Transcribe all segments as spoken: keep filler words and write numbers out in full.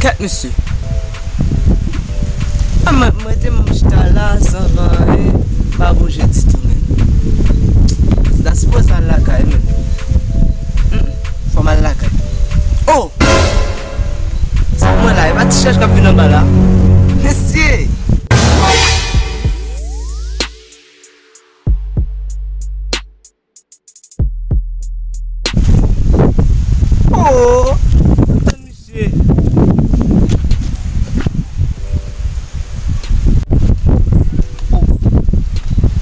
Kèt, mesye. A, mwen, mwen te m chita la, san van anyen, m pa bouje ditou, menm. M ta sipoze al lakay, menm. Mm, mm, fò m al lakay. Oh! Se mwen la, e pa Ti Chèch k ap vin anba la. Mesye! Oh! Tann misye.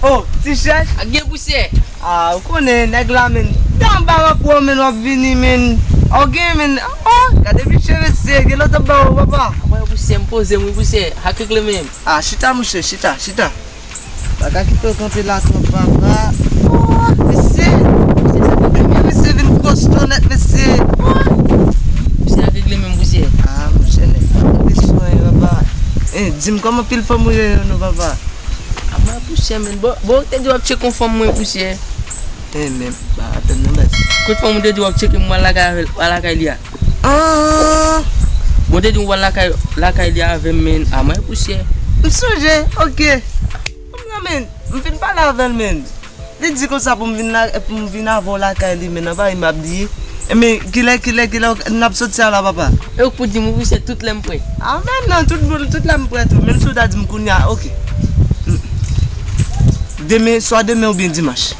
Oh, Ti Chèch. A gen pousyè. Ah, ou konnen nèg la, men. Tann ba w ankò, men w ap vini, men. Ok, men. Oh, gade misye, mesye, gen lòt ap ba w, papa. Mwen pousyè, m poze m, wi, pousyè. Ak regle menm. Ah, chita, mouche, chita, chita. Pa ka kite w kanpe la twòp, papa. Oh, mesye. Mesye, sa fè byen, mesye, vin kosto nèt, mesye. Oh. Misye a regle menm, pousyè. Ah, monchè, nèg sa, ou bezwen, papa. Eh, di m kòman pil fanm ou ye, non, papa? A mwen, pousyè, men. Bon, bon, ou te di w ap tcheke yon fanm mwen, pousyè. Eh, men, pa apèn non, baz. Kot fanm ou te di w ap tcheke m, w al lakay avè l, w al lakay li a? Ah! Bon, te di w al lakay, lakay li avè m, men, a mwen pousyè. M sonje, ok. Fanm nan, men, m fin pale avè l, men. Li di konsa pou m vin la, pou m vin avè w lakay li, men, nan Paris m ap bliye. E men, kilè, kilè, kilè n ap soti a la, papa? E ou k pou di m, ou pousyè, tout lè m prè. A, men non, tout, tout lè m prè tou. Menm si w ta di m kounye a, ok. Demen, swa demen oubyen dimanch.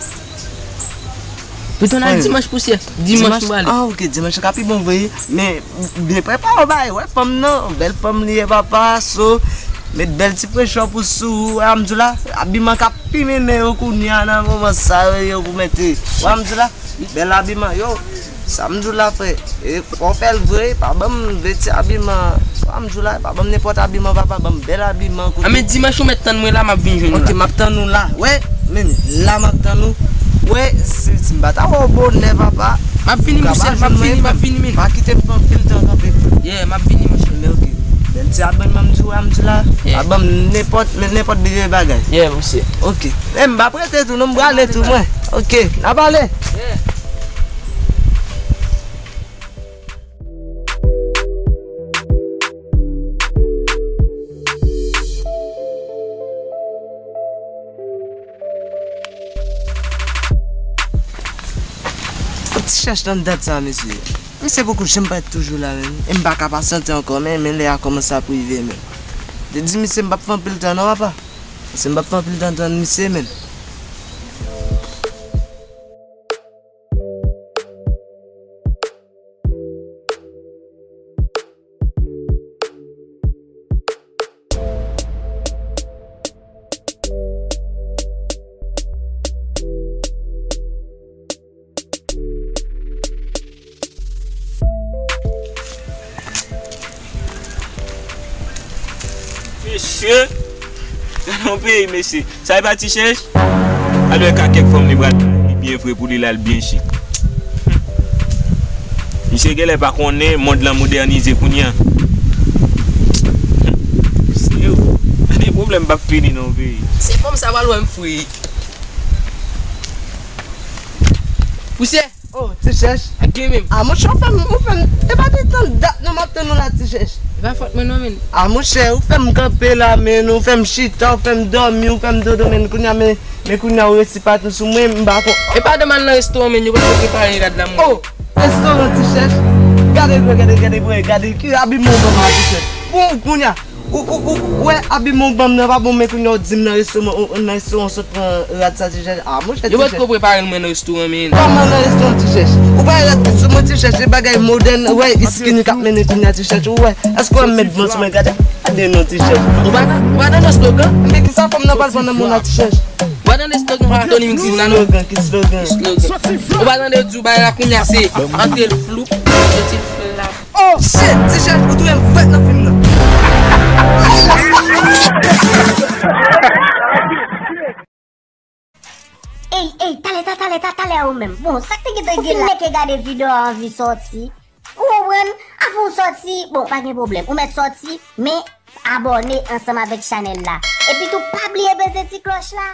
Pito n al dimanch, pousyè. Dimanch nou prale. Ah, ok, dimanch la ka pi bon vre. Men, byen prepare w, bay, wè fanm nan, bèl fanm li ye, papa, so, met bèl ti presyon pou sou, wè, m di w la, abiman k ap pi mennen yo kounye a nan moman sa yo, yo pou mete, wè, m di w la, bèl abiman, yo, sa m di w la, frè, e, fò w fè l vre, pa ban m vye ti abiman, wè, m di w la, pa ban m nenpòt abiman, papa, ban m bèl abiman, kote. A, men dimanch ou mèt tann mwen la, m ap vin jwenn ou la. Ok, m ap tann ou la, wè. Men la m ap tann ou. Wè, si, si m pa ta wè w bonè, papa. M ap vini, misye, m ap vini, m ap vini, men. Pa kite m fè anpil tan kanpe, frè. Yeah, m ap vini, monchè. Men ok. Bèl ti abiman m di w a, m di la. Yeah. Pa ban m nenpòt, men nenpòt bebe bagay. Yeah, misye. Ok. E m p ap rete tou, non, m prale tou, mwen. Ok, n ap ale. Yeah. Ti Chèch nan dat sa, mesye. Misye poko janm parèt toujou la, menm. E m pa ka pasyante ankò, men, men lè a kòmanse ap rive, menm. Te di misye m p ap fè anpil tan, non, papa. Misye m p ap fè anpil tan tann misye, menm. Mesye, gade yon peyi, mesye. Sa e pa Ti Chèch? Alò, e ka kèk fanm li pral li byen vre pou li la, l byen chik. Misye genlè pa konnen mond lan modènize kounye a. Se ou. Gade pwoblèm p ap fini nan yon peyi. Se fanm sa pral wè m fri. Pousyè. Oh, Ti Chèch. Ak gen menm. Ah, monchè, ou fè m, ou fè m, e pa te tann dat non m ap tann ou la, Ti Chèch. E pa fòt mwen non, men. Ah, monchè, ou fè m kanpe la, men, ou fè m chita, ou fè m dòmi, ou fè m dodo, men, kounye a, men, men kounye a, ou resi patou sou mwen, m pa kon. E pa demen al nan restoran, men, yo pa prepare rad la, mwen. Oh, restoran, Ti Chèch. Gade, gade, gade, gade, gade, ki abiman w ban m la, Ti Chèch. Bon, kounye a, Ou, ou, ou, ou wè abiman w ban m nan pa bon, men kounye a w di m nan restoran, ou, nan restoran w sot pran rad sa, Ti Chèch. Ah, monchè, Ti Chèch. Yo potko prepare l mwen nan restoran, men. Kòman nan restoran, Ti Chèch? Ou pa rad sou mwen, Ti Chèch, se bagay modèn, ou wè, skinny k ap mennen kounye a, Ti Chèch, ou wè. Èske w wè m met van sou mwen, gade? Gade non, Ti Chèch. Ou pa nan, ou pa nan slogan? Men kisa fanm nan pral pran nan men w la, Ti Chèch? Ou pa tande slogan pa Tony Mix di w la, non? Slogan, ki slogan? Slogan. Ou pa tande yo di w bagay la kounye a, se antre l floup, soti l flap. Oh, shit, Ti Chèch, ou touye m frèt nan fim nan. Ey, ey, talè, ta, talè, ta, talè ou menm. Bon, sa k te gentan gen la? Ou fin nèk gade videyo a anvi sòti. Ou konprann? Avan w sòti, bon, pa gen pwoblèm. Ou mèt sòti, men abòne ansanm avèk chanèl la. Epi tou, pa bliye peze ti klòch la.